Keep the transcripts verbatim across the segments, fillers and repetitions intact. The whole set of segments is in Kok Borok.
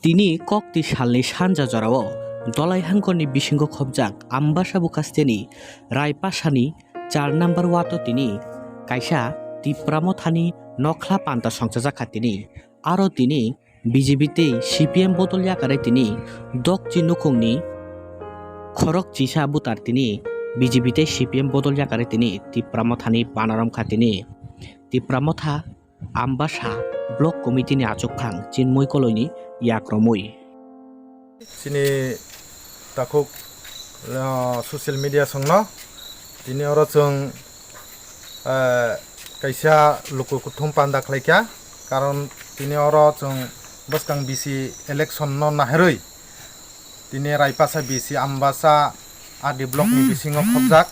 Tini kokti salni sanja jorao Dolai hangkorni bisingo khobjak Ambasa Bukasteni Raipasani char number ward-o tini kaisa Tipra Mothani nokhla panta songchajakha tini. Aro tini B J P tei C P M bodol yakarwi tini dokchi nukhungni khorok chisa butar tini B J P tei C P M bodol yakarwi tini Tipra Mothani banarom kha tini. Tipra Motha Ambasa Block Committee ni achukphang Chinmoi Koloini yak romwi. Chini takhuk, ah, social media songno tini oro chwng, ah, kaisa luku kuthum panda khlaikha, karon tini oro chwng bwskang B C election no naharwi tini Raipasa B C Ambasa R D block ni bisingo khobjak.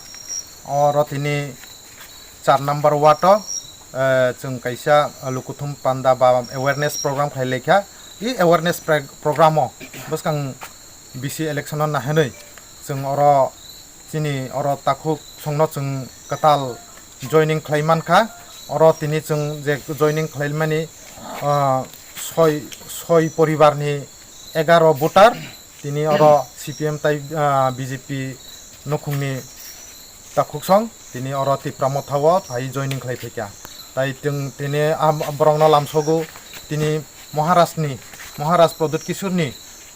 Oro tini char number ward o, eh, chwng kaisa lukuthum panda ba awareness program khlai laikha. I awareness pre-, program o bwskang B C election o nahinwi chwng oro chini oro takhuk songno chwng kwtal joining khlai mankha. Oro tini chwng je joining khlaimani, ah, soi, soi poribar ni egaro voter. Tini oro C P M tai, ah, B J P nukhungni takhuksong tini oro Tipra Mothao phai joining khlai phaikha. Tai tini am-, borokno lamsogo tini Maharajni, Maharaj Pradyut Kishorni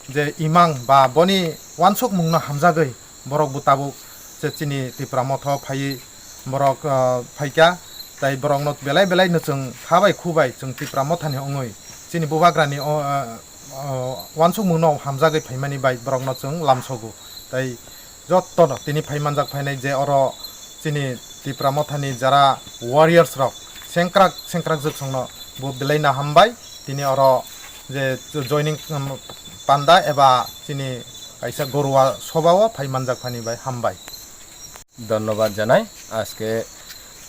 je imang ba boni wansukmungno hamjagwi borok bo tabuk je chini Tipra Motha phaiwi borok, ah, phaikha, tai borokno belai belai no chwng kha bai khu bai chwng Tipra Mothani wngwi chini bubagrani o, ah, o, wansukmungno hamjagwi phaimani bai borokno chwng lamsogo. Tai jottono tini phai manjak phainai je oro chini Tipra Mothani jara warriors rok sengkrak sengkrak jwk songno bo belai na hambai tini oro je joining, um, panda eba chini kaisa Gorua sobao phai manjak phani bai hambai. ধন্যবাদ জানাই। আজকে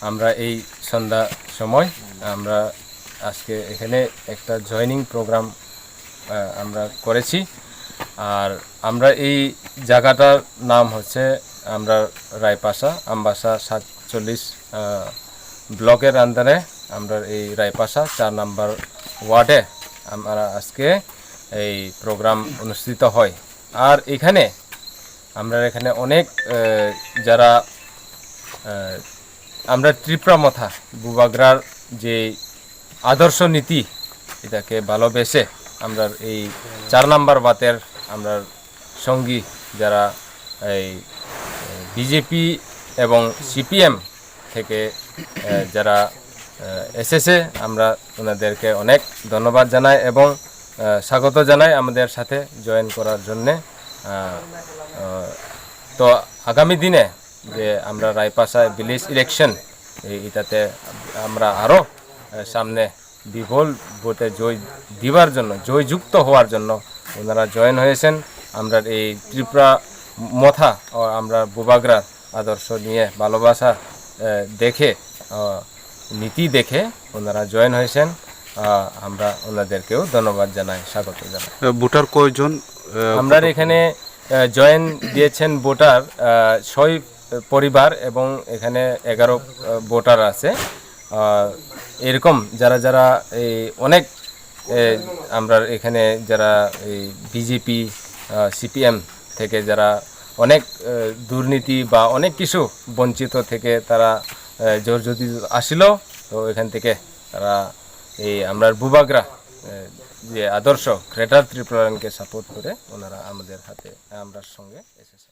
আমরা এই সন্ধ্যা সময় আমরা আজকে এখানে একটা জয়েনিং প্রোগ্রাম, আহ, আমরা করেছি। আর আমরা এই জায়গাটার নাম হচ্ছে আমরা রায়পাশা, আমবাসা সাতচল্লিশ, আহ, ব্লকের আন্ডারে আমরা এই রায়পাশা চার নম্বর ওয়ার্ডে আমরা আজকে এই প্রোগ্রাম অনুষ্ঠিত হয়। আর এখানে আমরা এখানে অনেক, আহ, যারা, আহ, আমরা ত্রিপুরা মথা বুবাগ্রার যে আদর্শ নীতি, এটাকে ভালোবেসে আমরা এই চার নাম্বার বাতের আমরা সঙ্গী যারা এই বিজেপি এবং সিপিএম থেকে, আহ, যারা, আহ, এসেছে, আমরা ওনাদেরকে অনেক ধন্যবাদ জানাই এবং, আহ, স্বাগত জানাই আমাদের সাথে জয়েন করার জন্যে। আহ, আহ, তো আগামী দিনে যে আমরা রায়পাশা ভিলেজ ইলেকশন, এই, এটাতে আমরা আরও, আহ, সামনে বিপুল ভোটে জয় দিবার জন্য, জয়যুক্ত হওয়ার জন্য ওনারা জয়েন হয়েছেন। আমরা এই ত্রিপুরা মথা ও আমরা বুবাগ্রার আদর্শ নিয়ে ভালোবাসা, আহ, দেখে, আহ, নীতি দেখে ওনারা জয়েন হয়েছেন। আহ, আমরা ওনাদেরকেও ধন্যবাদ জানাই, স্বাগত জানাই। আহ, ভোটার কয়জন, আহ, আমরা ভোটার? এখানে, আহ, জয়েন দিয়েছেন ভোটার, আহ, ছয় পরিবার এবং এখানে এগারো, আহ, ভোটার আছে। আহ, এরকম যারা যারা এই অনেক, এ, আমরা এখানে যারা এই বিজেপি, আহ, সিপিএম থেকে যারা অনেক, আহ, দুর্নীতি বা অনেক কিছু বঞ্চিত থেকে তারা, আহ, জর্জরিত আসিল, তো এখান থেকে তারা এই আমরা বুবাগ্রা, আহ, যে আদর্শ গ্রেটার ত্রিপুরাকে সাপোর্ট করে ওনারা আমাদের হাতে, আমরার সঙ্গে এসেছে।